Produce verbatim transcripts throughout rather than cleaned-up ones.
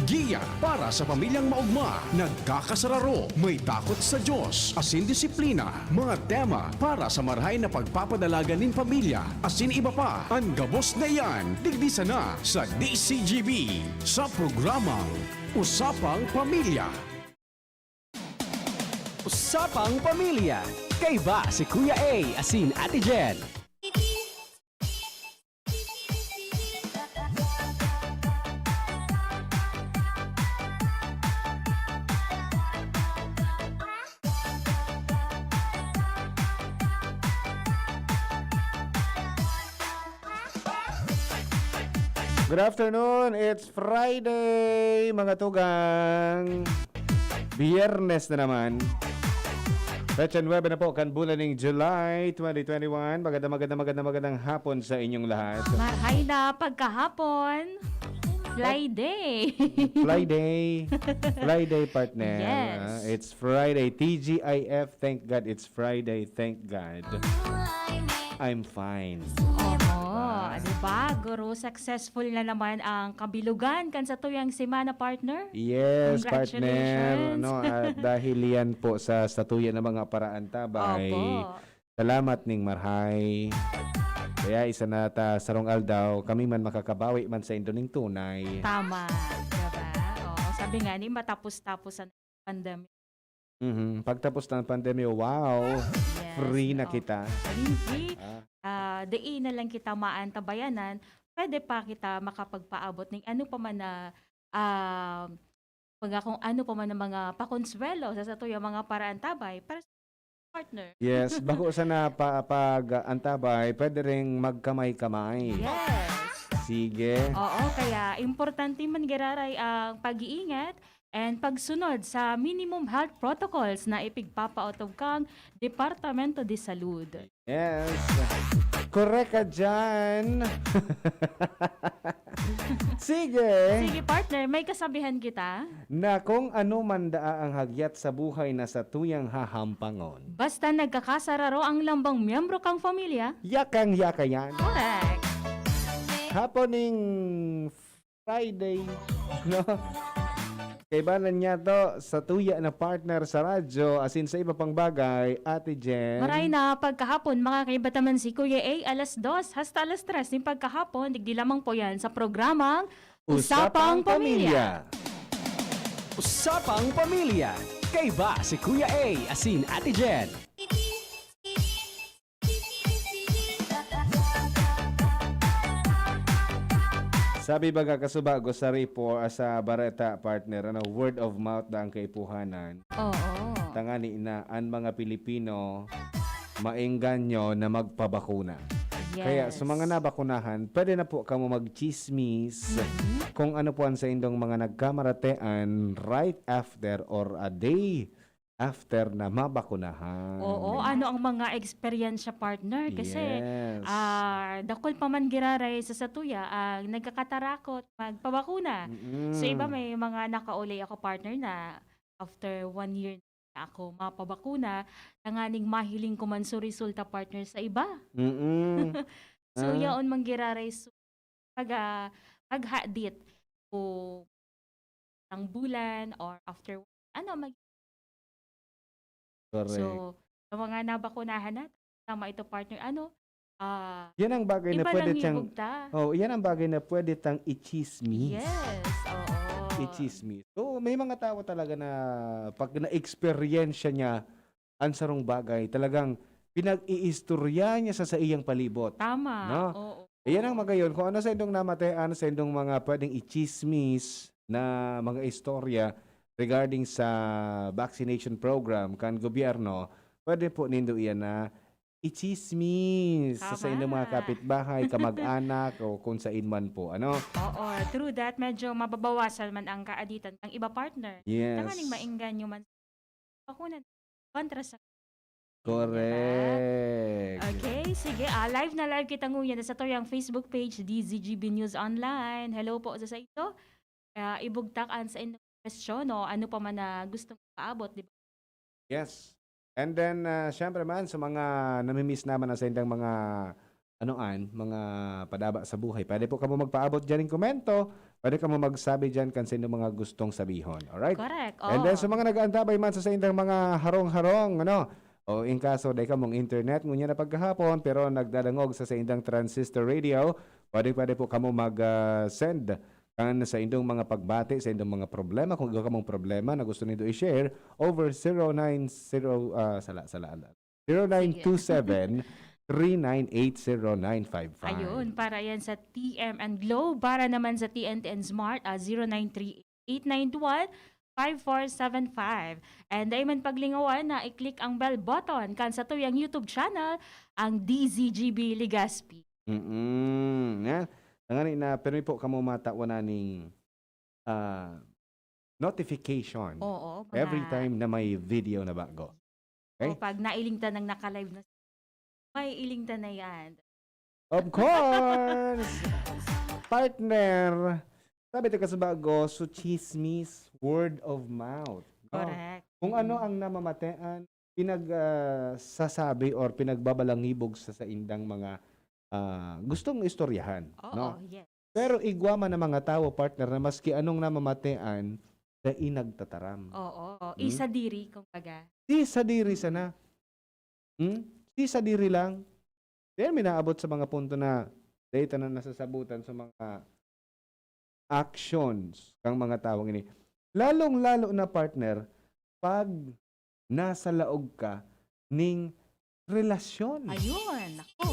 Giya para sa pamilyang maogma, nagkakasararo, may takot sa Diyos, asin disiplina. Mga tema para sa marahay na pagpapadalagan nin pamilya, asin iba pa. An gabos na iyan, digdi sana sa D C G B, sa programang Usapang Pamilya. Usapang Pamilya. Kaiba si Kuya A asin Ate Jen. Good afternoon. It's Friday, mga tugang. Biyernes na naman. Petsa nuebe na po kan bulan ning July twenty twenty-one. Magandang, magandang, magandang, magandang hapon sa inyong lahat. Marhay na pagkahapon. Fly day. Fly day. Fly day, partner. Yes. Ah, it's Friday. T G I F, thank God it's Friday. Thank God. I'm fine. Oo. Diba? Di ba? Guru, successful na naman ang kabilugan kan satuyang semana, partner. Yes, partner. Congratulations. Ano, ah, dahil yan po sa satuya na mga paraantabay. Opo. Salamat ning marhay. Kaya isa na ta sarong aldaw, kami man makakabawi man sa indo ning tunay. Tama, diba? Oo, sabi nga ni, matapos-tapos ang pandemya. Mhm. Pagtapos ng pandemya, wow! Yes, free na oo. Kita. Free, free. Ah. Ah, dai na lang kita maantabayanan, pwede pa kita makapagpaabot ning ano pa man na, ah, baga kung ano pa man ang mga pakonsuwelo sa satuyang mga paraantabay para sa partner. Yes, bako sana pa, pag-antabay, pwede ring magkamay-kamay. Yes. Sige. Oo, kaya importante man giraray ang pag-iingat and pagsunod sa minimum health protocols na ipigpapaotob kang Departamento de Salud. Yes. Korek ka dyan. Sige. Sige, partner, may kasabihan kita. Na kung ano man daa ang hagyat sa buhay na satuyang hahampangon. Basta nagkakasararo ang lambang miyembro kang pamilya. Yakang-yaka yan. Correct. Happening Friday, no? Kaibanan niya to, satuya na partner sa radyo, asin sa iba pang bagay, Ate Jen. Maray na pagkahapon, mga kaiba ta man si Kuya A, alas dos hasta alas tres nin pagkahapon, digdi lamang po yan sa programang Usapang Usapang Pamilya. Pamilya. Usapang Pamilya. Kaiba si Kuya A, asin Ate Jen. Sabi baga kasubago sa report, ah, sa bareta, partner, ano, word of mouth na ang kaipuhanan. Oo. Tangani na an mga Pilipino maengganyo na magpabakuna. Kaya sa mga Yes. nabakunahan, pwede na po kamo magtsismis Mhm. kung ano po ang saindong mga nagkamaratean right after or a day after na mabakunahan. Oo, ano ang mga eksperyensya, partner? Kasi, Yes. ah, dakul pa man giraray sa satuya ang nagkakatarakot magpabakuna. Mm-mm. So, iba may mga nakauli ako, partner, na after one year na ako mapabakuna, tanganing mahiling ko man so resulta, partner, sa iba. Mm-mm. So, Ah. yaon man giraray, so, pag, ah, paghadit ko ng bulan or after, ano, mag- Correct. So, sa mga nabakunahan natin, tama ito, partner, ano, ah, Yan ang bagay na iba pwede lang tiyang, ibugta. Oh, yan ang bagay na pwede tang ichismis. Yes, oo. Ichismis. So, may mga tao talaga na pag na-eksperyensya niya ang sarong bagay, talagang pinag-iistorya niya sa saiyang palibot. Tama, No? oo. Iyan ang magayon. Kung ano sa indong namatean, sa indong mga pwedeng ichismis na mga istorya regarding sa vaccination program kan gobyerno, pwede po nindo iyan na ichismis sa, sa indong mga Tama. kapitbahay, kamag-anak, o kung sain man po. Ano? Oo, true that. Medyo mababawasan man ang kaaditan ng iba, partner. Yes. Tanganing maengganyo man. Bakunan kontra sa Correct. Diba? Okay, sige. Ah, live na live kita ngunyan sa tuyang Facebook page, D Z G B News Online. Hello po sa, sa ito. Ah, ibugtak an sa inyong question o ano pa man na gustong ipaabot, di ba? Yes. And then, ah, syempre man, sa mga namimiss naman ang sa indang mga, ano an, mga padaba sa buhay, pwede po kamo magpaabot dyan ng komento. Pwede kamo magsabi diyan kan sa inyong mga gustong sabihon. Alright? Correct. And then, oo, sa mga nag-aantabay man sa saindang mga harong-harong, ano, o in kaso, dai kamong internet, ngunyan na pagkahapon, pero nagdadangog sa saindang transistor radio, pwede, pwede po kamo mag, ah, send kan sa indong mga pagbati, sa indong mga problema. Kung ikaw kamong problema na gusto nindo i-share, over zero nine zero, ah, sala, sala, ala. Sige. Zero nine two seven, three nine eight zero nine five five. Ayun, para yan sa T M N Globe, para naman sa T N T N Smart, ah, zero nine three eight nine one five four seven five. And dai man paglingawan na i-click ang bell button kan satuyang YouTube channel, ang D Z G B Legazpi. Mm-mm. Yan. Tangani na, permi po kamo matawan na ning, ah, notification. Oo, every mga time na may video na bago. Okay? O, pag nailing ta nang naka-live na, may iling ta na yan. Of course! Partner, sabi ta ka sa bago, so chismis, word of mouth. No? Correct. Kung ano, mm, ang namamatean, pinag, ah, sasabi or pinagbabalangibog sa saindang mga, ah, gustong istoryahan, oo, no? Yes. Pero igwa man ang mga tawo, partner, na maski anong namamatean, dai nagtataram. Oo, hmm? Isadiri, kumbaga. Isadiri sana. Hmm? Isadiri lang. Then, minaabot sa mga punto na dai ta na nasasabutan sa mga actions kang mga tawong ini. Lalong-lalo na, partner, pag nasa laog ka ning relasyon. Ayun, ako.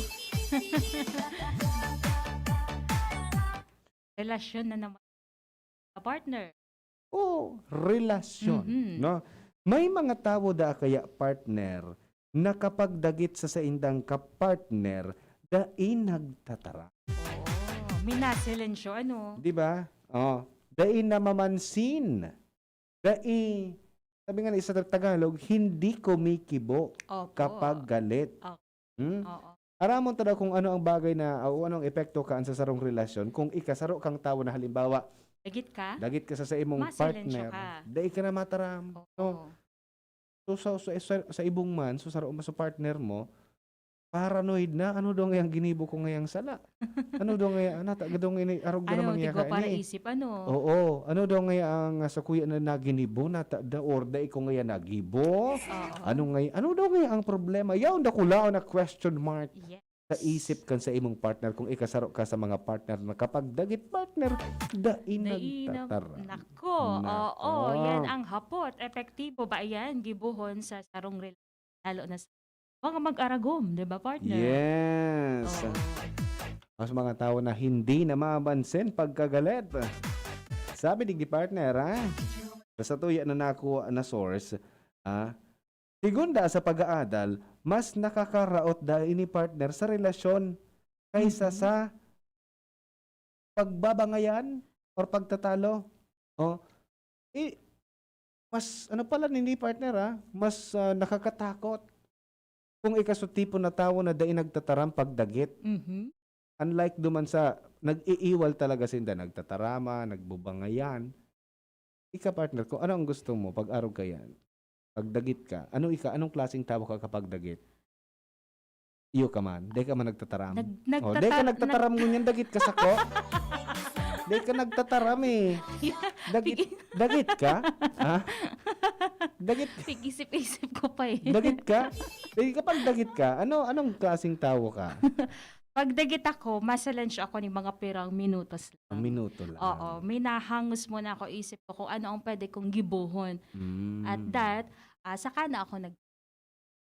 Relasyon na naman, partner. Oo, relasyon, mhm, no? May mga tawo da kaya, partner, na kapag dagit sa saindang kapartner, dai nagtatara. Oo, minasilencio, ano? Di ba? Oh, dai namamansin. Dai, sabi nga ni sa Tagalog, hindi kumikibo, opo, kapag galit. Opo. Hmm? Oo. Aramon ta daw kung ano ang bagay na, o anong epekto kan sa sarong relasyon kung ikasaro kang tawo na halimbawa, dagit ka? Dagit ka sa, sa imong partner, masilencio ka. Dai ka na mataram. Oo. No? So, sa, sa, sa, sa ibong man, so, saro mo sa partner mo, paranoid na, "Ano daw ngayang ginibo ko ngayang sala? Ano daw ngaya, nata-, daw ngaya, arog na naman ngaya ka ini?" Ano, tigwa para isip, ano? Oo. "Ano daw ngaya ang, ah, sa kuya na naginibo, nata-, da, or dai ko ngaya nagibo? Oo. Ano ngaya, ano daw ngaya ang problema?" Yaon dakulaon na question mark. Yes. Sa isip kan sa imong partner, kung ikasaro ka sa mga partner na kapag dagit partner, dai nagtataram. Nako, oo, yan ang hapot. Epektibo ba yan, gibohon sa sarong rela-, lalo na sa mga mag-aragom, di ba, partner? Yes. Oo. Mas mga tao na hindi na mabansin pagkagalit. Sabi digdi, partner, ha? Sa tuya na nako na source, ha? Segunda sa pag-aadal, mas nakakaraot da ini, partner, sa relasyon kaysa, mhm, sa pagbabangayan or pagtatalo. Oh, i-, mas, ano pala nini, partner, ah, mas, ah, nakakatakot kung ika sa tipo na tawo na dai nagtataram pagdagit. Mhm. Unlike duman sa nag-iiwal talaga sinda, nagtatarama, nagbubangayan. Ika, partner, kung ano ang gusto mo, pag-arog ka yan, pagdagit ka, ano ika, anong klaseng tawo ka kapag dagit? Iyo ka man, dai ka man nagtataram. Nag-, oh, dai ka nagtatar-, nagtataram nag- ngunyan, dagit ka sako. Dai ka nagtataram eh. Dagit, pig- dagit ka? Ha? Dagit ka? Pig-isip-isip ko pa eh. Dagit ka? Eh, kapag dagit ka, ano, anong klaseng tawo ka? Pag dagit ako, masalensyo ako ni mga pirang minutos lang. Ang minuto lang. Oo, minahangos muna ako, isip ko kung ano ang pwede kong gibohon. Mm. At that, ah, saka na ako nag-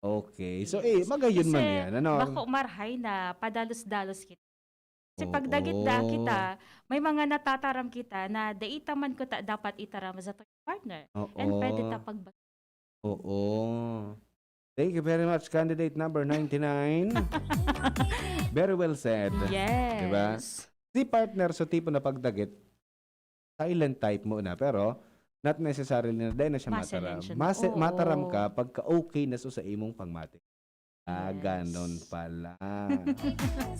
Okay. So, yes, eh, magayon man kasi yan, ano? Bako marhay na padalos-dalos kita. Kasi pag dagit da kita, oo, may mga natataram kita na dai ta man kuta dapat itaram sa partner. Oo. And pwede ta pag- Oo. Thank you very much, candidate number ninety-nine. Very well said. Yes. Diba? Si partner sa tipo na pagdagit, silent type mo na, pero not necessarily na dahil na siya mataram. Maselensya na. Mase-, oo, mataram ka pagka okay na so sa imong pangmati. Ah, yes, ganon pala.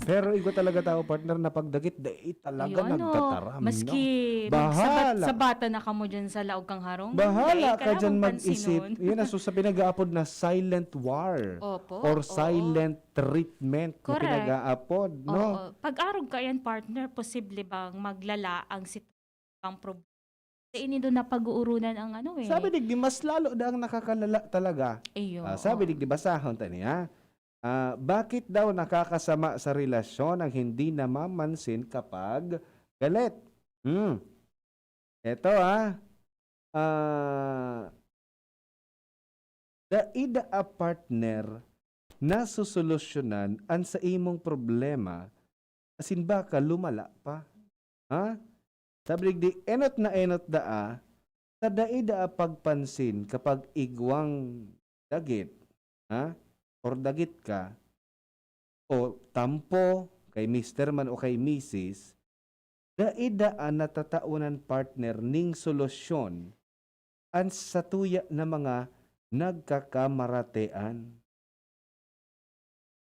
Pero igwa talaga tao, partner, na pagdagit, dai talaga nagtataram, no? Ayun, ano, maski magsabat-sabatan na kamo dyan sa laog kang harong, bahala ka dyan mag-isip. Yun na, so, sa pinag-aapod na silent war or silent treatment na pinag-aapod, no? Opo, oo. Correct. Oo. Pag-arog ka yan, partner, posible bang maglala ang sitwasyon? pang prob-, sa ini doon napag-uurunan ang ano eh. Sabi digdi, mas lalo daang nakakalala talaga. Iyo, Ah, sabi oo. digdi, basahon ta niya. Ah, bakit daw nakakasama sa relasyon ang hindi namamansin kapag galit? Hmm. Eto, ah. Ah, dai daa partner na susolusyonan an sa imong problema, asin baka lumala pa. Ha? Sabi digdi, enot na enot daa, ta dai daa pagpansin kapag igwang dagit, ha? Or dagit ka, o tampo kay mister man o kay misis, dai daa natatawanan partner ning solusyon an satuya na mga nagkakamaratean.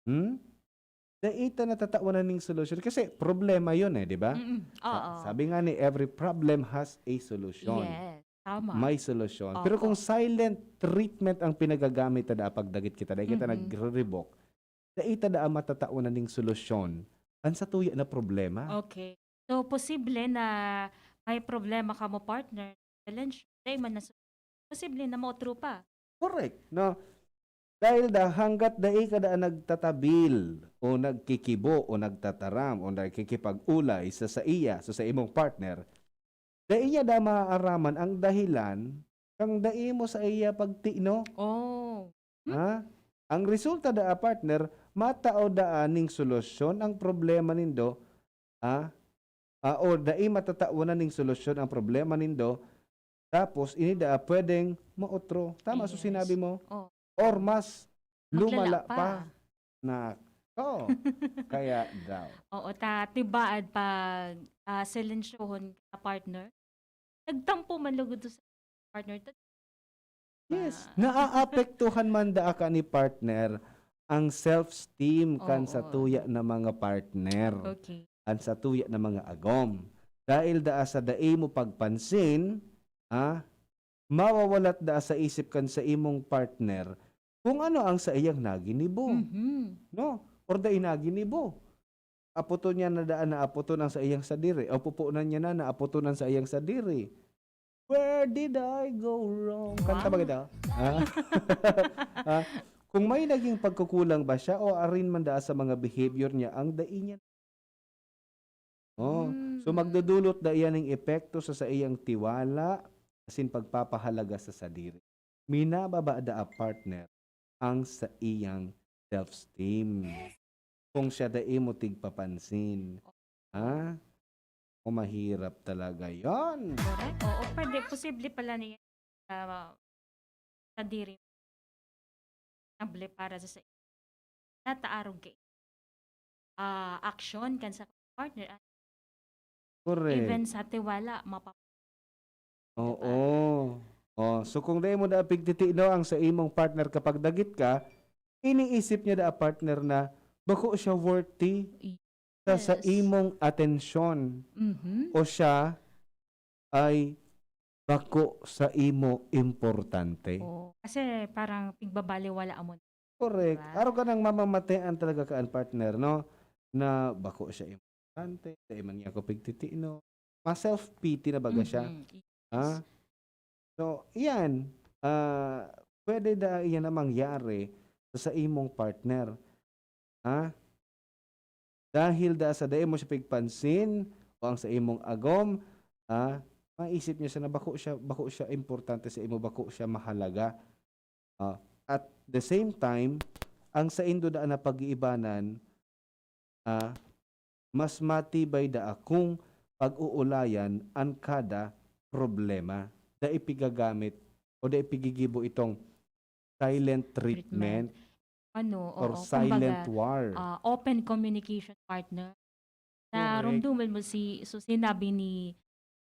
Hmm? Dai ta natatawanan ning solusyon kasi problema yun eh, di ba? Mm-mm. Sa- Oo. Sabi nga ni, "Every problem has a solution." Yes, tama. May solusyon. Pero Opo. kung silent treatment ang pinagagamit ta daa pag dagit kita, dai kita Mhm. nagre-rebuke, dai ta daa matatawanan ning solusyon an satuya na problema. Okay. So, posible na may problema ka mo, partner, challenge, dai man na so-, posible na maotro pa. Correct, no? Dahil da, hanggat dai ka daa nagtatabil o nagkikibo o nagtataram o nakikipag-ulay sa saiya, sa, sa imong partner, dai niya daa maaaraman ang dahilan kang dai mo saiya pagtino. Oh. Hmm? Ha? Ang resulta daa, partner, matao daa ning solusyon ang problema nindo, ha? Ah, o dai matatawanan ning solusyon ang problema nindo, tapos ini daa pwedeng maotro. Tama so Yes. sinabi mo? Oh. Or mas Maglala lumala pa. pa. Nako. Kaya daw. Oo, ta tibaad pag, ah, silensyohon ka, partner. Nagtampo man lugod to sa partner, ta Yes. Ah. Naaapektuhan man daa ka ni partner ang self-esteem kan Oo. satuya na mga partner. Okay. An satuya na mga agom. Dahil daa sa dai mo pagpansin, ah, mawawalat daa sa isip kan sa imong partner kung ano ang saiyang naginibo. Mhm. No? Or dai naginibo. Aputon niya na daa naaputon ang saiyang sadiri, o pupunan niya na naaputon ang saiyang sadiri. "Where did I go wrong?" Kanta ba Wow. kita? Ha? Ha? Kung may naging pagkukulang ba siya o arin man daa sa mga behavior niya ang dai niya Oh, so Hmm. magdudulot daa iyan ning epekto sa saiyang tiwala asin pagpapahalaga sa sadiri. Minababa daa, partner, ang saiyang self-esteem. Kung siya dai mo tigpapansin, ha? O mahirap talaga yon. Correct. Oo, pwede, posible pala na yan, ah, sadiri nable para sa, sa nataarog kay, ah, aksyon kan sa partner, ah, Correct. even sa tiwala, mapa-, Oo. Oh, so kung dai mo daa pigtitino ang sa imong partner kapag dagit ka, iniisip niya daa, partner, na bako siya worthy sa, sa Yes. imong atensyon Mhm. o siya ay bako sa imo importante. Oo. Kasi parang pigbabaliwala mo na. Correct. Diba? Araw ka nang mamamatean talaga ka an partner, no? Na bako siya importante, dai man niya ako pigtitino. Ma-self-pity na baga siya. Mhm. Ha? Yes. So, iyan, ah, pwede da iyan na mangyari sa, sa imong partner. Ha? Dahil da sa dai mo siya pigpansin o ang sa imong agom, ha? Maisip niya siya na bako siya, bako siya importante sa imo, bako siya mahalaga. Ah, at the same time, ang saindo daan na pag-iibanan, ah, mas matibay daa kung pag-uulayan an kada problema. Dai pigagamit o dai pigigibo itong silent treatment Treatment. Ano, or oo, silent kumbaga, war. ah, open communication partner. Correct. Narumduman mo si, so sinabi ni,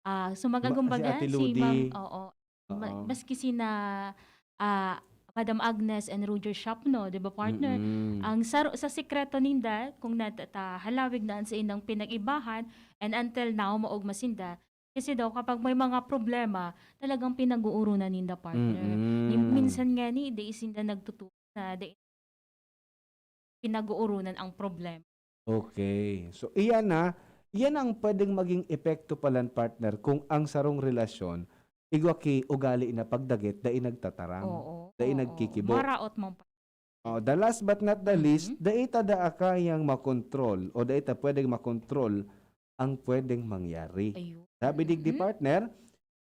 ah, so mga Ah, si kumbaga, Ate si Ludi. Ma'am, oo. Ma-, Oo. maski sina, ah, Madam Agnes and Roger Shopno, di ba, partner? Mm-mm. Ang sa, sa sikreto ninda, kung nata-, ta-, halawig na an saindang pinag-ibahan, and until now, maogma sinda. Kasi daw, kapag may mga problema, talagang pinag-uurunan ninda, partner. Mm-mm. Ni-, minsan nga ni, di sinda nagtutu-, na di pinag-uurunan ang problema. Okay. So, iyan na, Yan ang pwedeng maging epekto palan, partner, kung ang sarong relasyon, igwa ki ugali na pagdagit, dai nagtataram, Oo, dai oo. nagkikibo. Maraot man pa. Oh, the last but not the least, Mhm. dai ta daa kayang makontrol o dai ta pwedeng makontrol ang pwedeng mangyari. Ayun. Sabi digdi, Mm. partner,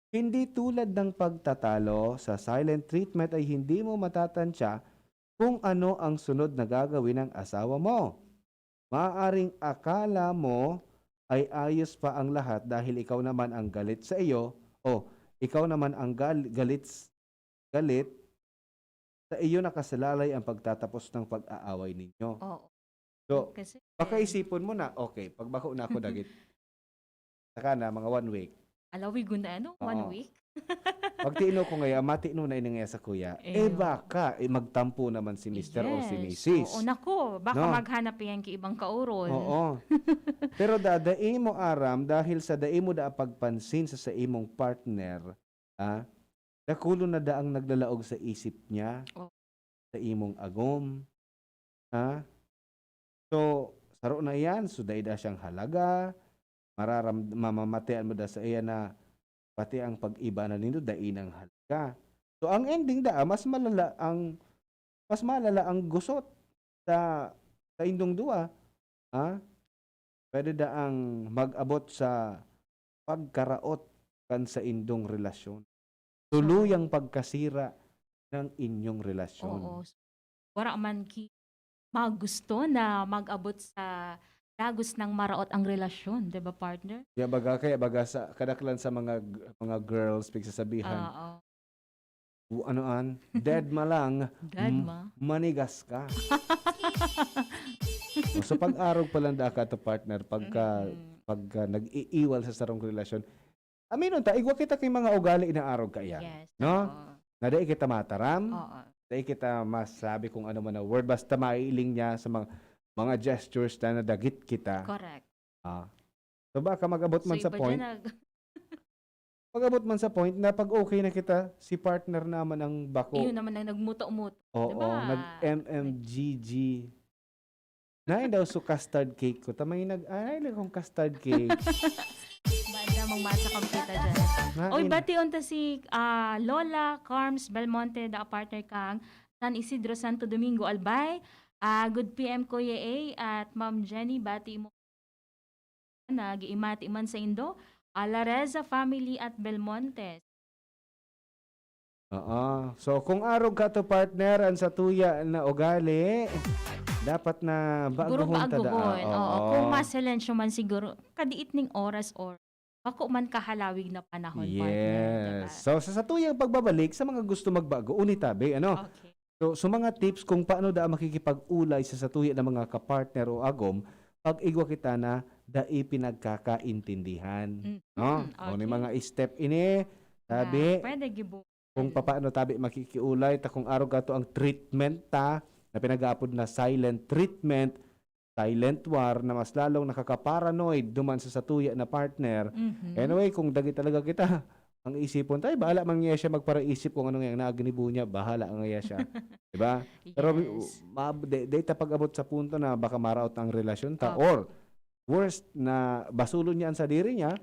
hindi tulad ng pagtatalo, sa silent treatment ay hindi mo matatansya kung ano ang sunod na gagawin ng asawa mo. Maaaring akala mo ay ayos pa ang lahat dahil ikaw naman ang galit sa iyo, o ikaw naman ang gal-, galit, galit, sa iyo nakasalalay ang pagtatapos ng pag-aaway ninyo. Oo. So, Kasi, baka eh, isipon mo na, "Okay, pagbako na ako dagit." Saka na, mga one week. Alawig na, ano? One Oo. week? Pagtino ko ngaya, matino na ini ngaya sa kuya. Eh, Eyo. baka, eh, magtampo naman si mister or si Yes. misis. Oo, naku, baka No? maghanap yan ki ibang kaoron. Oo. Pero da, dai mo aram, dahil sa dai mo da pagpansin sa, sa imong partner, ah, dakulon na da ang naglalaog sa isip niya, Oh. sa imong agom. Ha? So, saro na iyan. So, dai da siyang halaga. Mararam-, mamamatean mo da sa iya na pati ang pag-iba na nindo, dai nang halaga. So, ang ending da, mas malala ang, mas malala ang gusot sa, sa indong duwa. Ha? Pwede daang mag-abot sa pagkaraot kan saindong relasyon. Tuluyang Oo. pagkasira ng inyong relasyon. Oo. Wara man ki-, magusto na mag-abot sa dagos nang maraot ang relasyon, di ba, partner? Kaya baga, kaya baga sa kadaklan sa mga g-, mga girls, pigsasabihan, Oo. "O, ano an? Dead ma lang, Dead m-, ma. manigas ka." O, so pag-arog pa lang da ka to, partner, pagka, Mm-mm. pagka nag-iiwal sa sarong relasyon, aminon ta, igwa kita ki mga ugali na arog kaiyan. Yes, No? oo. Na dai kita mataram, Oo. dai kita masabi kung ano man na word, basta maiiling niya sa mga, mga gestures na nadagit kita. Correct. Ah. So baka mag-abot So, man sa iba point, dyan nag- mag-abot man sa point na pag okay na kita, si partner naman ang bako. Iyon naman ang nagmuto-muto. Oo, Diba? nag-M M G G. Nain daw so custard cake ko. Tamay nag-, ay, nag-, kong custard cake. Banda mong masa kang kita dyan. Nain. Oy, bation ta si, ah, Lola Carms Belmonte, da partner kang San Isidro, Santo Domingo, Albay. Ah, good P M, Kuya A at Ma'am Jenny, bati mo na giimati man saindo, ah, Lareza family at Belmonte. Oo. So, kung arog ka to, partner, ang satuya na ugali, dapat na Siguro baaguhon ta daa. baaguhon, oo. Oo. Kung masilensyo man siguro, kadiit ning oras or bako man kahalawig na panahon, partner, di ba? Yes. So, sa satuyang pagbabalik, sa mga gusto magbago, uni tabi, ano? Okay. So, so mga tips kung paano daa makikipag-ulay sa satuya na mga kapartner o agom, pag igwa kita na dai pinagkakaintindihan, Mm, no? O, ni okay. mga step ini, tabi, Na pwede gibu-, kung papaano tabi makikiulay, ta kung arog ato ang treatment ta, na pinag-aapod na silent treatment, silent war, na mas lalong nakakaparanoid duman sa satuya na partner. Mhm. Anyway, kung dagit talaga kita, ang isipon tayo, bahala man niya siya magparaisip kung ano nga ang naagnibo niya, bahala nga niya siya. Di ba? Pero Yes. ma-, de-, de ta pag-abot sa punto na baka maraot ang relasyon ta, Opo. or worst, na basulon niya ang sadiri niya,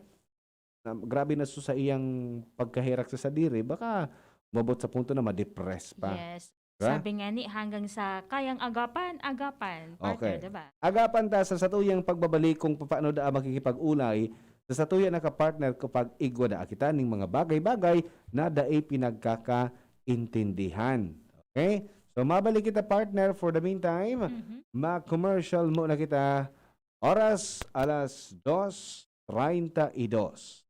na grabe na so sa iyang pagkaherak sa sadiri, baka umabot sa punto na ma-depress pa. Yes. Di ba? Sabi nga ni, hanggang sa kayang agapan, agapan, partner, Okay. di ba? Agapan ta sa satuyang pagbabalik kung papaano daa makikipag-ulay sa satuya na kapartner kapag igwa daa kita ning mga bagay-bagay na dai pinagkakaintindihan. Okay? So, mabalik kita, partner. For the meantime, Mhm. mag-commercial muna kita. Oras, alas dos treinta y dos.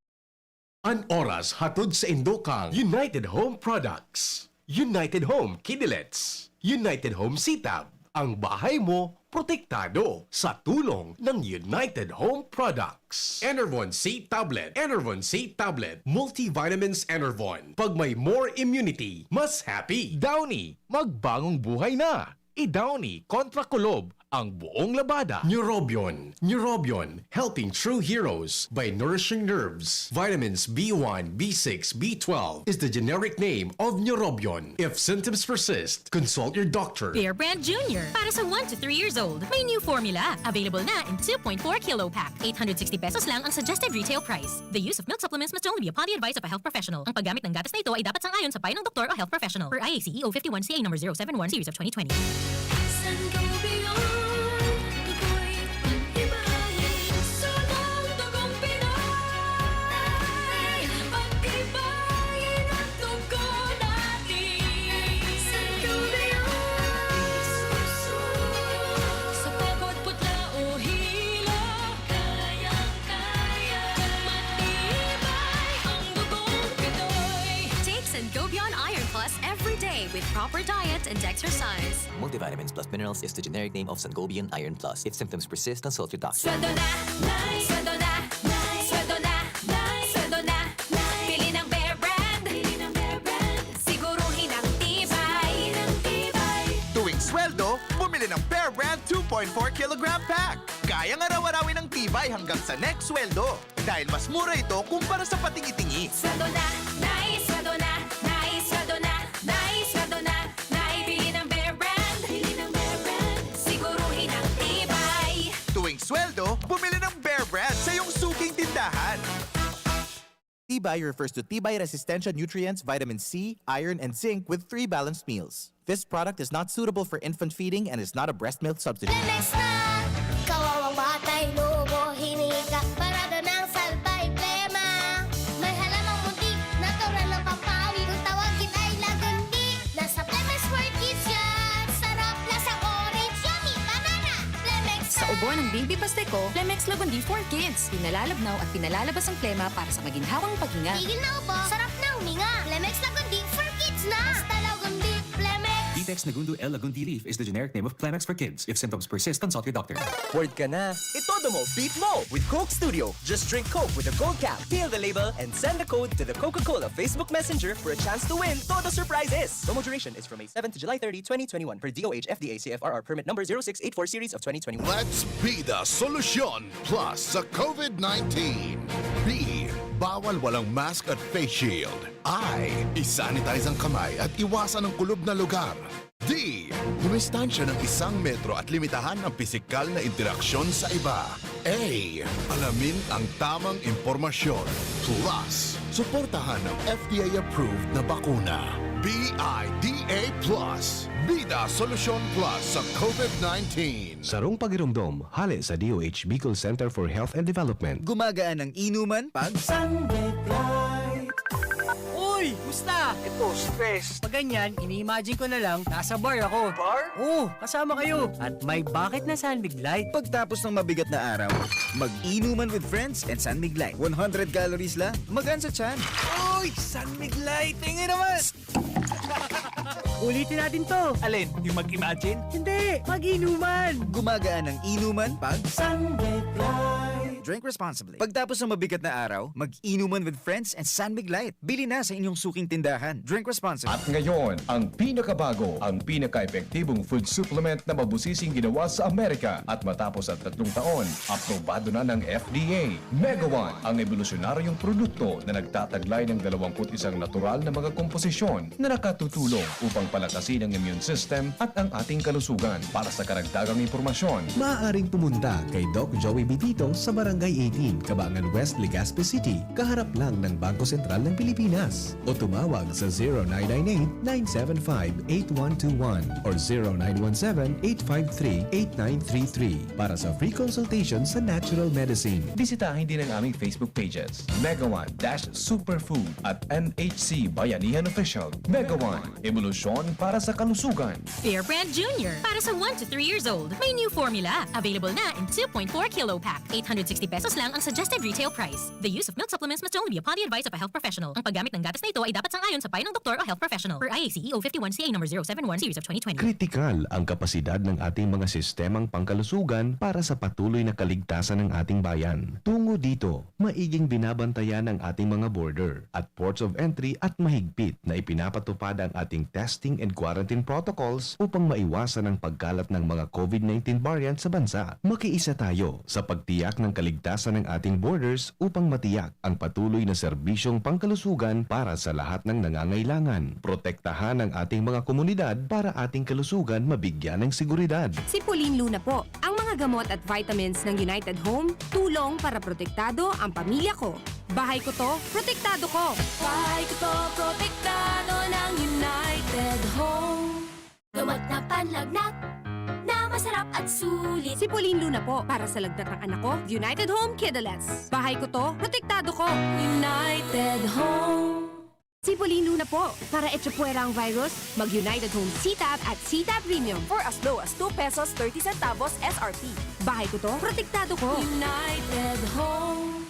An oras hatod saindo kan United Home Products. United Home Kidilets. United Home Sitab. Ang bahay mo, protektado sa tulong ng United Home Products. Enervon C Tablet. Enervon C Tablet. Multivitamins Enervon. Pag may more immunity, mas happy. Downy, magbagong buhay na. I-Downy kontra kulob ang buong labada. Neurobion. Neurobion, helping true heroes by nourishing nerves. Vitamins B one, B six, B twelve is the generic name of Neurobion. If symptoms persist, consult your doctor. Bear Brand Junior, para sa one to three years old. May new formula. Available na in two point four kilo pack. Eight hundred sixty pesos lang ang suggested retail price. The use of milk supplements must only be upon the advice of a health professional. Ang paggamit ng gatas na ito ay dapat sang-ayon sa payo ng doktor o health professional. Per I A C E O fifty-one C A number zero seven one series of twenty twenty. Sangobion, dugo'y pag-ibahin, sunang dugong Pinoy. Pag-ibahin ang dugo natin. Sangobion, sa pagod, putla o hilo, kayang-kaya. Matibay ang dugong Pinoy. Take Sangobion Iron Plus every day with proper diet and exercise. Multivitamins plus minerals is the generic name of Sangobion Iron Plus. If symptoms persist, consult your doctor. Sweldo na, Nay! Sweldo na, Nay! Sweldo na, Nay! Sweldo na, Nay! Bili ng Bear Brand! Bili ng Bear Brand! Siguruhin ang tibay! Ang tibay! Tuwing sweldo, bumili ng Bear Brand two point four kilogram pack. Kayang araw-arawin ang tibay hanggang sa next sweldo. Dahil mas mura ito kumpara sa patingi-tingi. Sweldo na, Nay! Sweldo na, Nay! Sweldo na, Nay! Sweldo na, Nay! Bili ng Bear Brand! Bili ng Bear Brand! Siguruhin ang tibay! Tuwing sweldo, bumili ng Bear Brand sa iyong suking tindahan. Tibay refers to tibay resistensya nutrients, vitamin C, iron, and zinc with three balanced meals. This product is not suitable for infant feeding and is not a breast milk substitute. Lemex na! Kawawang batay, lubo, hiningi ka, parada ng salbay, plema. May halamang muntik, natural na pampawi. Kung tawagin ay Lagundi, nasa Lemex for Kids yan. Sarap, lasang orange, yummy, banana. Lemex Sa na! Ubo ng Baby Pasteco, Lemex Lagundi for Kids. Pinalalabnaw at pinalalabas ang plema para sa maginhawang paghinga. Tigil na ubo, sarap na huminga. Lemex Lagundi for Kids na! Basta Lagundi, Lemex! Vitex Negundo L Lagundi leaf is the generic name of Clemex for kids. If symptoms persist, consult your doctor. Bored ka na? Itodo mo, beat mo with Coke Studio. Just drink Coke with a gold cap, peel the label, and send the code to the Coca-Cola Facebook Messenger for a chance to win Todo Surprises. Promo duration is from May seven to July thirty, twenty twenty-one, per D O H F D A C F R R permit number zero six eight four series of twenty twenty-one. Let's be the solution plus sa COVID nineteen. B, bawal walang mask at face shield. I, isanitize ang kamay at iwasan ang kulob na lugar. D, dumistansya ng isang metro at limitahan ang pisikal na interaksyon sa iba. A, alamin ang tamang impormasyon. Plus, suportahan ang F D A-approved na bakuna. B I D A plus. Bida Solusyon Plus sa COVID nineteen. Sarong pagiromdom, hale sa D O H Bicol Center for Health and Development. Gumagaan ang inuman pag Sunlight. Uy! Musta? Ito, stress. Pag ganyan, ini-imagine ko na lang, nasa bar ako. Bar? Oo, kasama kayo. At may bakit na San Mig Light. Pagtapos ng mabigat na araw, mag-inuman with friends and San Mig Light. One hundred calories lang. Magaan sa tiyan. Uy! San Mig Light! Tingin naman! Ulitin natin to. Alin? Yung mag-imagine? Hindi! Mag-inuman! Gumagaan ang inuman pag Sunlight. Drink responsibly. Pagtapos ng mabigat na araw, mag-inuman with friends and San Mig Light. Bili na sa inyong suking tindahan. Drink responsibly. At ngayon, ang pinakabago, ang pinaka-epektibong food supplement na mabusising ginawa sa Amerika at matapos ang tatlong taon, aprobado na ng F D A. Mega One, ang ebolusyonaryong produkto na nagtataglay ng dalawampu't isang natural na mga komposisyon na nakatutulong upang palakasin ang immune system at ang ating kalusugan. Para sa karagdagang impormasyon, maaaring pumunta kay Doc Joey Bitito sa Barangay eighteen, Cabangan West, Legazpi City, kaharap lang ng Bangko Sentral ng Pilipinas. O tumawag sa zero nine nine eight, nine seven five, eight one two one or zero nine one seven, eight five three, eight nine three three para sa free consultation sa natural medicine. Bisitahin din ang aming Facebook pages, Mega One dash Superfood at M H C Bayanihan Official. Mega One, ebolusyon para sa kalusugan. Bear Brand Junior, para sa one to three years old. May new formula. Available na in two point four kilo pack. Eight hundred sixty pesos lang ang suggested retail price. The use of milk supplements must only be upon the advice of a health professional. Ang paggamit ng gatas na ito ay dapat sang-ayon sa payo ng doktor o health professional, per I A C E O fifty-one C A number zero seven one series of twenty twenty. Kritikal ang kapasidad ng ating mga sistemang pangkalusugan para sa patuloy na kaligtasan ng ating bayan. Tungo dito, maiging binabantayan ang ating mga border at ports of entry at mahigpit na ipinapatupad ang ating testing and quarantine protocols upang maiwasan ang pagkalat ng mga COVID nineteen variant sa bansa. Makiisa tayo sa pagtiyak ng kaligtasan ng ating borders upang matiyak ang patuloy na serbisyong pangkalusugan para sa lahat ng nangangailangan. Protektahan ang ating mga komunidad para ating kalusugan mabigyan ng seguridad. Si Pauline Luna po. Ang mga gamot at vitamins ng United Home, tulong para protektado ang pamilya ko. Bahay ko to, protektado ko. Bahay ko to, protektado ng United Home. Gamot na panlagnat na masarap at sulit. Si Pauline Luna po, para sa lagnat ng anak ko, United Home Kidalettes. Bahay ko to, protektado ko. United Home. Si Pauline Luna po, para echapuwera ang virus, mag United Home C-Tab at C-Tab Premium. For as low as two pesos thirty centavos S R P. Bahay ko to, protektado ko. United Home.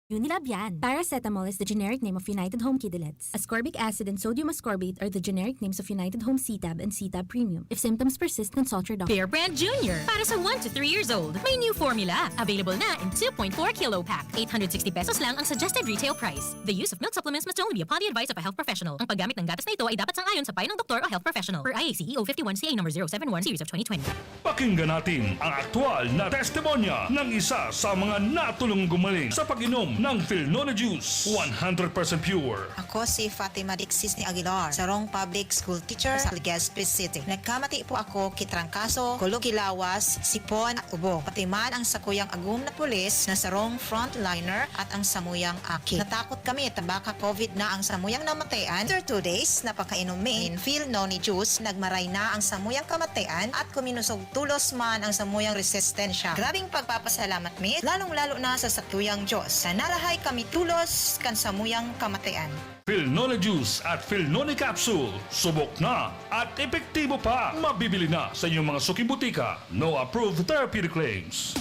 Unilab yan. Paracetamol is the generic name of United Home Kidalettes. Ascorbic acid and sodium ascorbate are the generic names of United Home C-Tab and C-Tab Premium. If symptoms persist, consult your doctor. Bear Brand Junior, para sa one to three years old. May new formula. Available na in two point four kilo pack. Eight hundred sixty pesos lang ang suggested retail price. The use of milk supplements must only be upon the advice of a health professional. Ang paggamit ng gatas na ito ay dapat sang-ayon sa payo ng doktor o health professional, per I A C E O fifty-one C A number zero seven one series of twenty twenty. Pakinggan natin ang aktual na testimonya ng isa sa mga natulong gumaling sa pag-inom ng Filnone Juice, one hundred percent pure. Ako si Fatima Dixis ni Aguilar, sarong public school teacher sa Legazpi City. Nagkamati po ako ki trangkaso, kulog ki lawas, sipon at ubo. Pati man ang sakuyang agom na pulis na sarong frontliner at ang samuyang aki. Natakot kami ta baka COVID na ang samuyang namatayan. After two days na pagkainom mi nin Filnone Juice, nagmaray na ang samuyang kamatayan at kuminusog tolos man ang samuyang resistensya. Grabing pagpapasalamat mi, lalong-lalo na sa satuyang Diyos, na narahay kami tolos kan samuyang kamatayan. Filnone Juice at Filnone Capsule, subok na at epektibo pa. Mabibili na sa inyong mga suking butika. No approved therapeutic claims.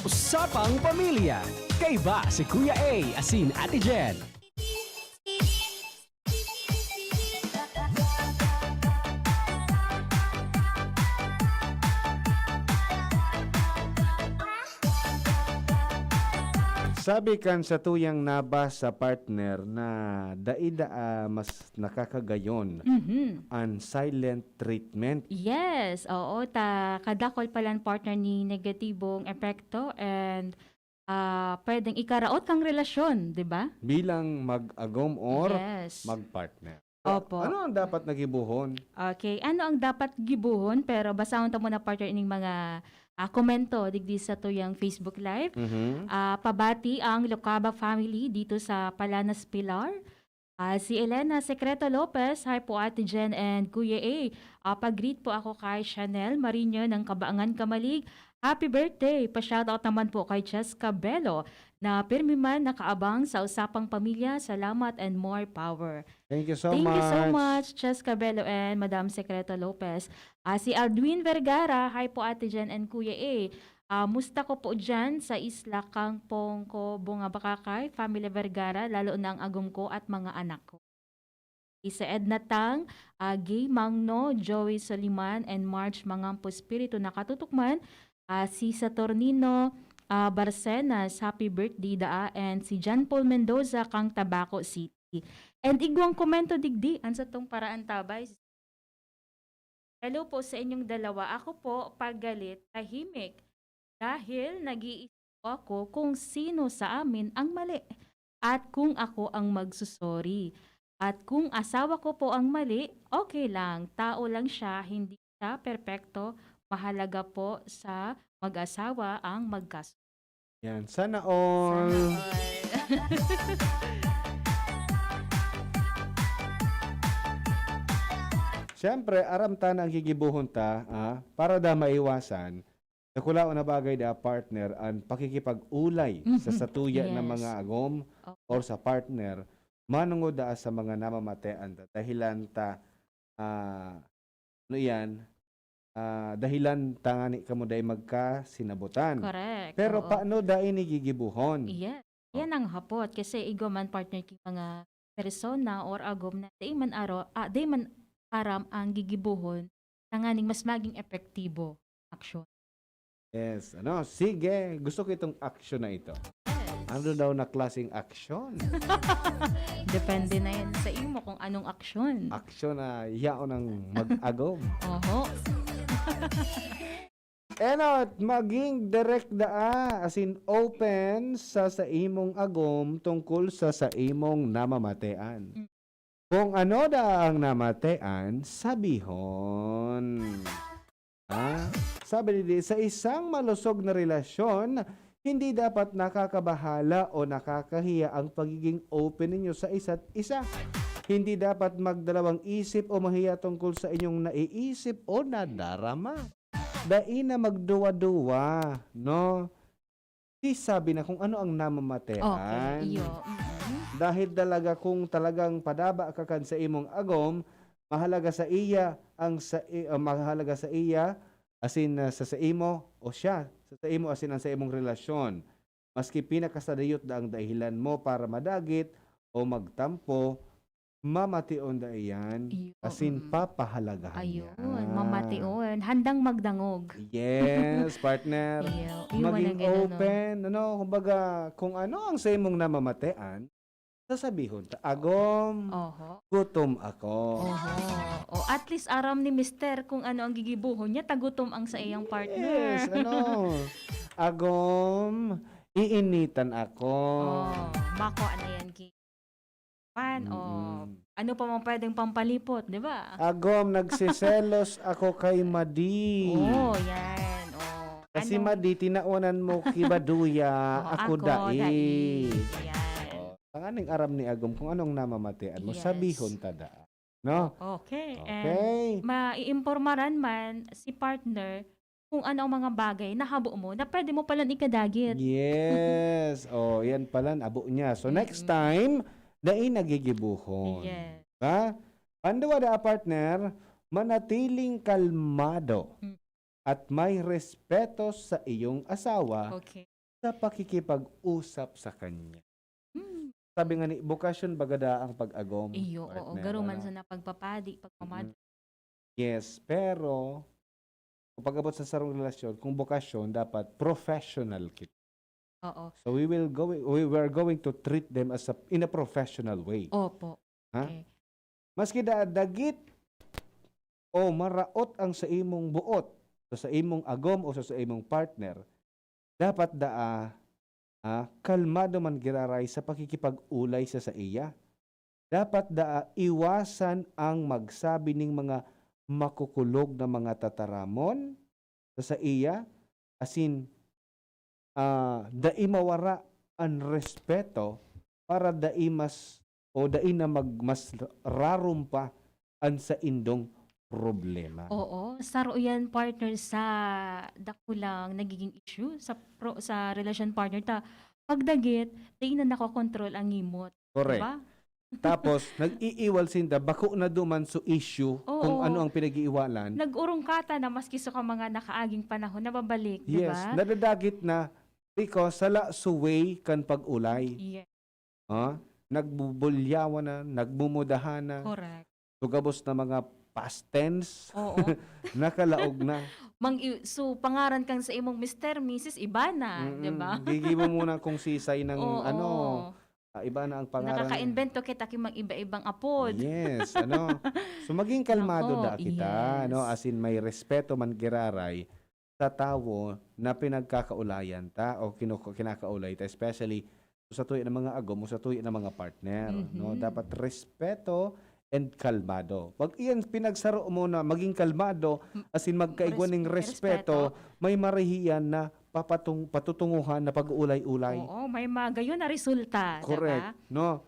Usapang Pamilya. Kaiba si Kuya A asin Ate Jen. Sabi kan satuyang nabasa partner na dai daa mas nakakagayon Mhm. an silent treatment. Yes, oo, ta kadakol palan partner ni negatibong epekto and, ah, pwedeng ikaraot kang relasyon, di ba? Bilang mag-agom or Yes. mag-partner. Opo. Ano ang dapat na gibohon? Okay, ano ang dapat gibohon? Pero basahon ta muna, partner, ining mga, ah, komento digdi sa tuyang Facebook Live. Mhm. Ah, pabati ang Lucaba family dito sa Palanas, Pilar. Ah, si Elena Secreto Lopez, "Hi po, Ate Jen and Kuya A. Ah, pag-greet po ako kay Chanel Marino ng Kabaangan, Camalig. Happy birthday!" Pa-shoutout naman po kay Cheska Bello na pirmi man nakaabang sa Usapang Pamilya. Salamat and more power. Thank you so Thank you so much. much, Cheska Bello and Madam Secreto Lopez. Ah, si Aldwin Vergara, "Hi po, Ate Jen and Kuya A. Ah, musta ko po dyan sa isla kang Pongko, Bunga Bakakay, family Vergara, lalo na ang agom ko at mga anak ko." Si Edna Tang, ah, Gay Mangno, Joey Soliman, and Marge Mangampo Espiritu nakatutok man. Ah, si Saturnino, ah, Barcenas, happy birthday daa, and si John Paul Mendoza kang Tabaco City. And igwang komento digdi, an satong paraan tabay. Hello po sa inyong dalawa. Ako po, pag galit, tahimik. Dahil nag-iisip po ako kung sino sa amin ang mali at kung ako ang magsusorry. At kung asawa ko po ang mali, okay lang. Tao lang siya, hindi siya perpekto. Mahalaga po sa mag-asawa ang magkasunod. Yan. Sana all. Sana all. Siyempre, aram ta na ang gigibohon ta, ah, para da maiwasan, dakulaon na bagay da, partner, ang pakikipag-ulay sa Mhm. satuya na Yes. mga agom Opo. or sa partner, manongod da sa mga namamatean ta, dahilan ta, ah, ano yan, ah, dahilan tangani kamo dai magkasinabutan. Correct. Pero Oo. Paano da ini gigibohon? Yes. Yan ang hapot. Kasi igwa man, partner, ki mga persona or agom na dai man aro, ah, dai man aram ang gigibohon tanganing mas maging epektibo aksyon. Yes, ano? Sige, gusto ko itong aksyon na ito. Ano daw na klaseng aksyon? Depende na yan sa imo kung anong aksyon. Aksyon na yaon ang mag-agom. Oho. Enot, maging direct daa, as in open sa sa imong agom tungkol sa sa imong namamatean. Mm. Kung ano da ang namatean, sabihon. Ha? Sabi ni, sa isang malusog na relasyon, hindi dapat nakakabahala o nakakahiya ang pagiging open ninyo sa isa't isa. Hindi dapat magdalawang isip o mahiya tungkol sa inyong naiisip o nadarama. Dai na magduwa-duwa, no? Di sabi na kung ano ang namamatean. Okay, iyo. Mm-mm. Dahil talaga kung talagang padaba ka kan sa imong agom, mahalaga sa iya ang sa i- ah, mahalaga sa iya, asin ah, sa sa imo o siya, sa sa imo asin ang sa imong relasyon. Maski pinakasadayot da ang dahilan mo para madagit o magtampo, mamation da iyan, Iyo, asin mm. papahalagahan Ayun, niya. Mamation. Handang magdangog. Yes, partner. Iyo, iwan Maging ang ganun, no? Open, ano, kumbaga, kung ano ang sa imong namamatean, sasabihon ta, "Agom, Oho. gutom ako." Oho. O at least aram ni mister kung ano ang gigibohon niya, tagutom ang sa iyang partner. Yes, ano, "Agom, iinitan ako." Oh, bako, ano yan, ki? Pan, o Mm-mm. ano pa mang pwedeng pampalipot, di ba? "Agom, nagsiselos ako kay Madi." Oh, yan. Oh. Kasi Anong- Madi, tinawanan mo kibaduya, Oh, ako ako dai. dai. Yan. Oh, tanganing aram ni Agom kung anong namamatean mo, Yes. sabihon ta da. No? Okay. Okay. And maiimpormaran man si partner kung ano ang mga bagay na habo mo na pwede mo palang ikadagit. Yes. Oh, yan pala, abo niya. So, next Mm-mm. time, dai nagigibuhon. Yes. Ha? Panduwa da, partner, manatiling kalmado Mm. at may respeto sa iyong asawa Okay. sa pakikipag-usap sa kanya. Hmm. Sabi nga ni, bokasyon baga da ang pag-agom, Iyo, oo. partner, Garo man ano? Sa napagpapadi, pagpamadi. Mm. Yes, pero kung pag-abot sa sarong relasyon, kung bokasyon, dapat professional kita. Oo. So we will go, we were going to treat them as a, in a professional way. Opo. Ha? Okay. Maski da, dagit o maraot ang sa imong buot, sa, sa imong agom o sa, sa imong partner, dapat daa, ah, kalmado man giraray sa pakikipag-ulay sa saiya. Dapat daa iwasan ang magsabi ning mga makukulog na mga tataramon sa saiya, asin, ah, dai mawara an respeto para dai mas, o dai na mag-, mas rarom pa an saindong problema. Oo, saro yan, partner, sa dakulang nagiging issue sa pro-, sa relasyon, partner, ta pagdagit, dai na nakokontrol ang ngimot, Correct. Diba? Tapos, nag-iiwal sinda, bako na duman so issue kung Oo. Ano ang pinag-iiwalan. Nag-urungkata na maski sa ka mga nakaaging panahon, nababalik, di Yes, ba? Nadadagit na because sala so way kan pag-ulay. Yes, Ha? Nagbubulyawan na, nagmumudahan na. Correct. So, gabos na mga past tense, Oo. Nakalaog na. Mang i- so, pangaran kang sa imong mister, misis, iba na, di ba? Mm-mm. Gigi mo muna kung sisay ng Oo. Ano, ah, iba na ang pangaran. Nakaka-invento kita ki mga iba-ibang apod. Yes, ano. So, maging kalmado Nako, da kita, yes. No? As in, may respeto man giraray sa tawo na pinagkakaulayan ta o kinu-, kinakaulay ta, especially sa tuyo ng mga agom o sa tuyo ng mga partner, no? Mhm. Dapat respeto and kalmado. Pag iyan pinagsaro mo na maging kalmado, M-, as in magkaigwa res-, ning may respeto, respeto. May marihiyan na papatung-, patutunguhan na pag-uulay-ulay. Oo, may magayon na resulta, di Correct, ba? No?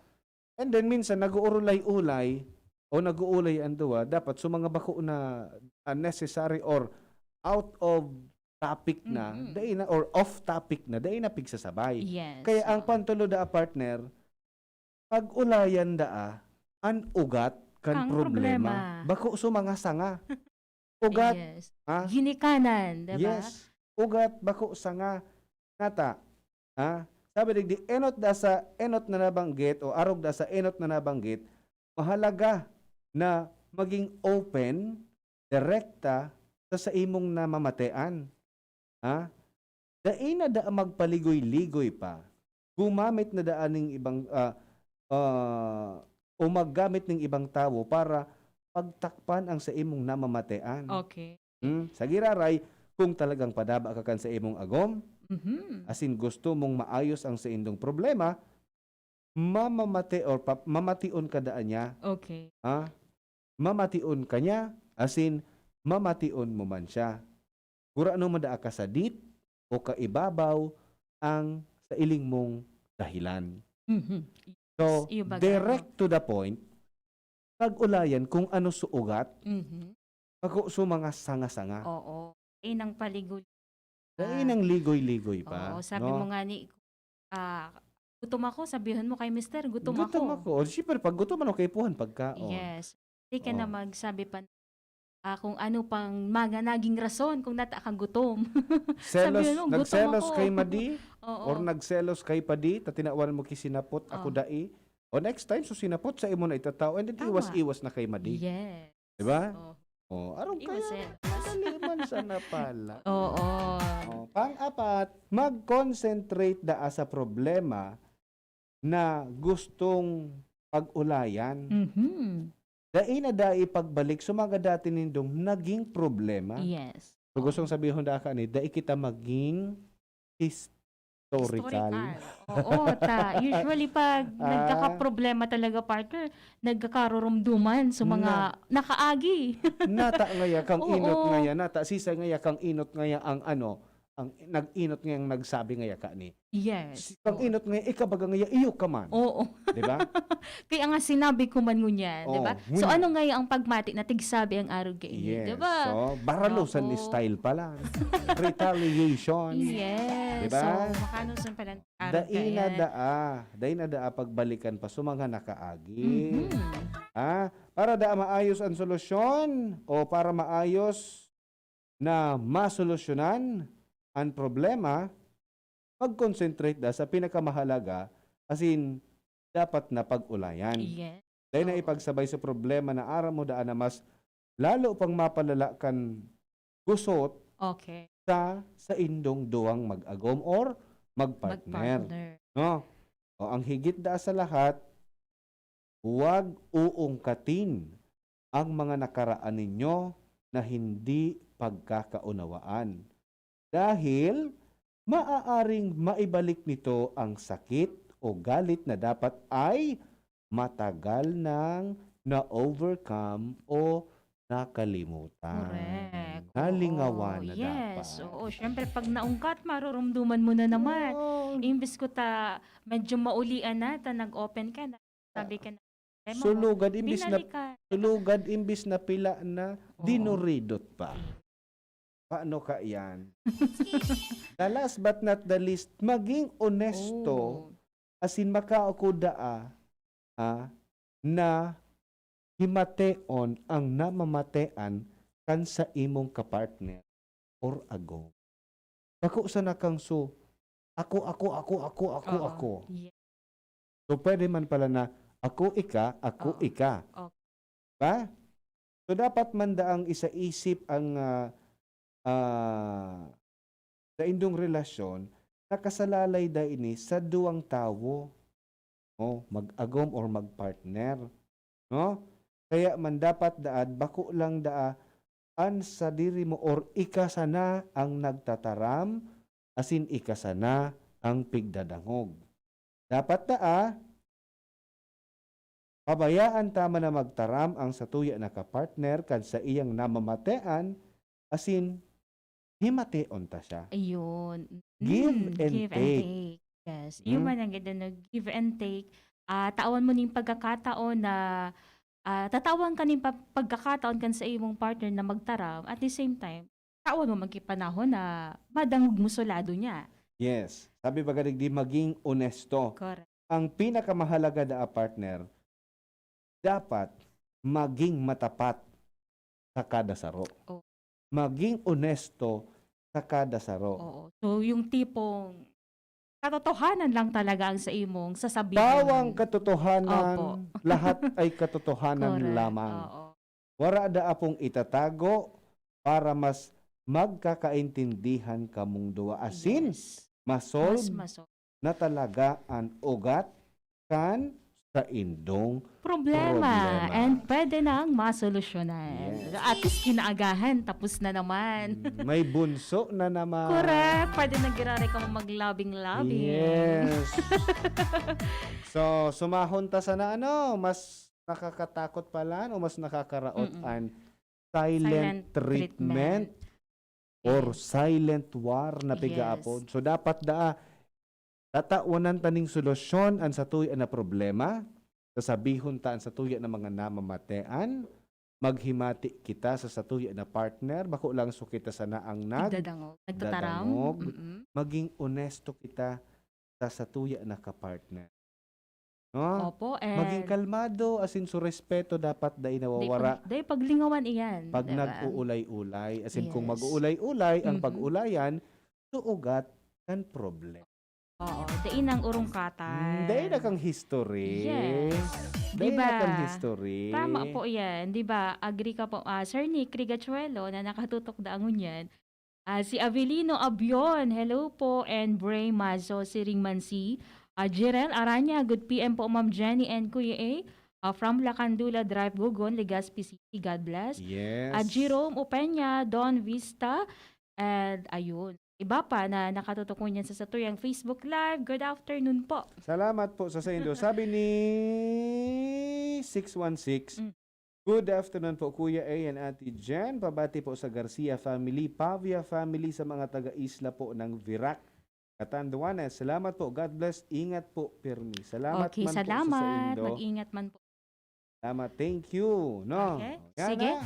And then minsan nag-uulay-ulay o nag-uulay ang duwa, dapat so mga bako na unnecessary or out of topic na, Mm-mm. dai na, or off topic na, dai na pigsasabay. Yes. Kaya ang Oo. pantulo da, partner, pag-ulayan daa an ugat kan Kang problema. problema. Bako so mga sanga. Ugat, Yes. ha? Ginikanan, di ba? Yes. Ugat, bako, sanga. Nata, ha? Sabi digdi, enot da sa enot na nabanggit o arog da sa enot na nabanggit, mahalaga na maging open, direkta sa saimong namamatean. Ha? Dai na daa magpaligoy-ligoy pa. Gumamit na daa ning ibang, ah, ah, o maggamit ning ibang tawo para pagtakpan ang saimong namamatean. Okay. Hmm? Sa giraray, kung talagang padaba ka kan saimong agom, Mhm. asin gusto mong maayos ang saindong problema, mamamate or pa, mamation ka daa niya, Okay. ha? Mamation ka niya, asin mamation mo man siya. Gurano man daa kasadit o kaibabaw ang sailing mong dahilan. Mhm. So, Iyo ba, direct to the point, pag-ulayan kung ano sa ugat, Mhm. bako sa mga sanga-sanga. Oo. Inang paligul. Dai nang ligoy-ligoy pa, Oo, sabi no? mo nga ni, ah, "Gutom ako," sabihon mo kay mister, "Gutom Gutom ako." ako. O, siyempre, pag gutom, ano, kaipuhan pagkaon. Yes. Di ka na Oh. magsabi pa, ah, kung ano pang mga naging rason kung nata kang gutom. Selos, Sabi mo, "Gutom nagselos ako." kay Madi, Oo. or nagselos kay Padi, ta tinawan mo ki sinapot, ako Oh. dai. O next time, so sinapot sa imo na itatao, and then Tama. iwas-iwas na kay Madi. Yes. Di ba? Oh. Oh, arong Iwas kaya, yan. madali man sana pala. Oo. Oh, pang-apat, mag-concentrate daa sa problema na gustong pag-ulayan. Mhm. Dai na daa ipagbalik sa mga dati nindong naging problema. Yes. So, gustong sabihon daa kani, dai kita maging historical. Historical. Oo, ta. Usually, pag Ah. nagkakaproblema talaga, partner, nagkakarurumduman sa mga Na- nakaagi. Nata ngaya kang Oo. inot ngaya, nata sisay ngaya kang inot ngaya ang ano, ang nag-inot ngaya ang nagsabi ngaya kani. Yes. Si-, kang Oo. inot ngaya, ikabaga ngaya, iyo ka man. Oo. Di ba? Kaya nga sinabi ko man ngunyan, di Oh, ba? So, ngunyan. ano nga ang pagmati na tigsabi ang arog kaini, Yes. di ba? So, baralusan Naku. style pa lang. Retaliation. Yes. Di ba? So, makanusan pala ang arog Dai na kayan. daa, dai na daa pagbalikan pa sa mga nakaagi. Mhm. Ah, para daa maayos ang solusyon o para maayos na masolusyonan ang problema, mag-concentrate daa sa pinakamahalaga, as in, dapat na pag-ulayan. Yes. Dai na Oo. ipagsabay sa problema na aram mo daa na mas lalo pang mapalala kan gusot Okay. sa saindong duwang mag-agom or mag-partner. Mag-partner. No? O ang higit daa sa lahat, huwag uungkatin ang mga nakaraan ninyo na hindi pagkakaunawaan. Dahil maaaring maibalik nito ang sakit o galit na dapat ay matagal nang na-overcome o nakalimutan. Correct. Nalingawan Oo, na yes. dapat. Oo, syempre pag naungkat, marurumduman mo na naman. Oo. Imbis ko ta, medyo maulian na, ta nag-open ka na. Sabi ka na, "Ay, mama, Sulugad, imbis na, binalikan." sulugad, imbis na pila na, Oo. dinuridot pa. Paano ka yan? The last but not the least, maging onesto, Oh. asin makaokoda, ah, ah, na himateon ang namamatean kan sa imong kapartner or agom. Bako sana kang so, "Ako, ako, ako, ako, ako, Oo. ako." Yeah. So, pwede man pala na, "Ako, ika, ako, Oo. ika." Okay. Ba? So, dapat man daang isaisip ang, ah, ah, saindong relasyon, nakasalalay da ini sa duwang tawo. O, mag-agom or mag-partner. No? Kaya man dapat daad, bako lang daa an sadiri mo or ika sana ang nagtataram, asin ika sana ang pigdadangog. Dapat daa, pabayaan ta man na magtaram ang satuya na kapartner kan saiyang namamatean, asin himateon ta siya. Ayun. Give Mm, and give and take. take. Yes. Yun Hmm? man ang ganda na give and take. Ah, tawan mo ning pagkakataon na, ah, tatawan ka ning pa-, pagkakataon kan sa imong partner na magtaram. At the same time, tawan mo man ki panahon na madangog mo sa lado niya. Yes. Sabi baga digdi, maging onesto. Correct. Ang pinakamahalaga daa, partner, dapat maging matapat sa kada saro. Oh. maging onesto sa kada saro. Oo. So, yung tipong katotohanan lang talaga ang sa imong sasabihin. Pawang katotohanan, Opo. Lahat ay katotohanan Correct. Lamang. Oo. Wara daa pong itatago para mas magkakaintindihan kamong duwa. Asin, Yes. masolve Mas masolve. na talaga an ugat kan saindong Problema. Problema. And pwede nang masolusyonan. Yes. At least kinaagahan, tapos na naman. Mm, may bunso na naman. Correct. Pwede na giraray ka maglabing-labing. Yes. So, sumahon ta sana, ano, mas nakakatakot pala, no? Mas nakakaraot Mm-mm. an silent Silent treatment treatment. or Yes. silent war na Yes. pigaapod. So, dapat daa, tatawanan ta ning solusyon an satuya na problema, sasabihon ta an satuya na mga namamatean, maghimati kita sa satuya na partner, bako lang so kita sana ang nag-, Nagdadangog. Nagtataram. dadangog. Mm-mm. Maging onesto kita sa satuya na kapartner. No? Opo, Maging and kalmado, asin so respeto dapat dai Di nawawara pag-, di paglingawan iyan, pag di ba? nag-uulay-ulay. Asin kung Yes. mag-uulay-ulay, ang Mhm. pag-ulayan, suugat kan problema. Oo, dai nang urungkatan. Hmm, dai na kang history. Yes. Dai Di na ba? kang history. Tama po yan. Di ba? Agree ka po, ah, Sir Nick Rigachuelo na nakatutok da ngunyan. Ah, si Avelino Abion, hello po, and Bray Mazo, Siring Mansi. Ah, Jirel Aranya, good P M po, Ma'am Jenny and Kuya A. Ah, from Lacandula Drive, Gogon, Legazpi City. God bless. Yes. Ah, Jerome Upeña, Don Vista, and ayun. Iba pa na nakatutok ngunyan sa satuyang Facebook Live. Good afternoon po. Salamat po sa saindo. Sabi ni six one six, Mm. "Good afternoon po, Kuya A and Ate Jen. Pabati po sa Garcia family, Pavia family, sa mga taga-isla po ng Virac, Catanduanes. Salamat po. God bless. Ingat po, pirmi." Salamat Okay, man po sa salamat. saindo. Mag-ingat man po. Salamat. Thank you. No? Okay. Yan Sige. na.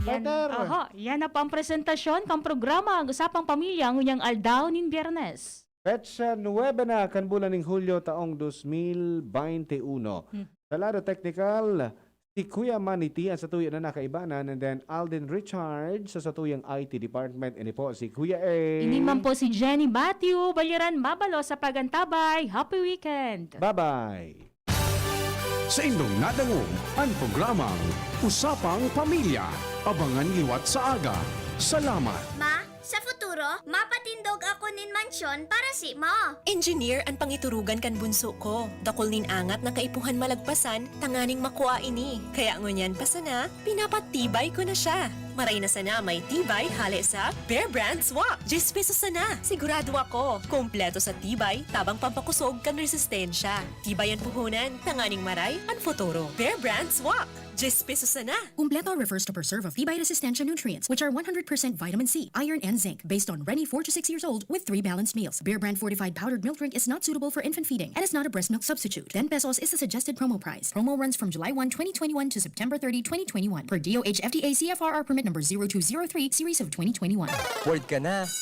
Yan. Partner. Oho, yan na po ang presentasyon kang programa, ang Usapang Pamilya, ngunyang aldaw nin Biyernes. Petsa nuebe na kan bulan ning Hulyo taong dos mil baynte uno. Hmm. Sa lado teknikal, si Kuya Manny T ang satuya na nakaibanan, and then Alden Richard sa satuyang I T department. Ini po si Kuya A. Ini man po si Jenny Batiu, Balyaran Mabalo sa pag-antabay. Happy weekend! Bye-bye! Sa indong nadangog an programang Usapang Pamilya. Abangan liwat sa aga. Salamat! Ma, sa futuro, mapatindog ako nin mansyon para simo. Engineer an pangiturugan kan bunso ko. Dakul nin angat na kaipuhan malagpasan tanganing makua ini. Kaya ngunyan pa sana, pinapatibay ko na siya. Maray na sana may tibay hale sa Bear Brand Swak. Diyes pesos sana. Sigurado ako, kompleto sa tibay, tabang pampakosog kan resistensya. Tibay an puhunan, tanganing maray an futuro. Bear Brand Swak. Diyes pesos sana. Kumpleto refers to preserve of tibay resistensya nutrients, which are one hundred percent vitamin C, iron, and zinc, based on Reni, four to six years old, with three balanced meals. Bear Brand fortified powdered milk drink is not suitable for infant feeding and is not a breast milk substitute. Ten pesos is the suggested promo price. Promo runs from July one, twenty twenty-one to September thirty, twenty twenty-one, per D O H F D A C F R R permit number zero two zero three, series of twenty twenty-one. Word ka na. Ito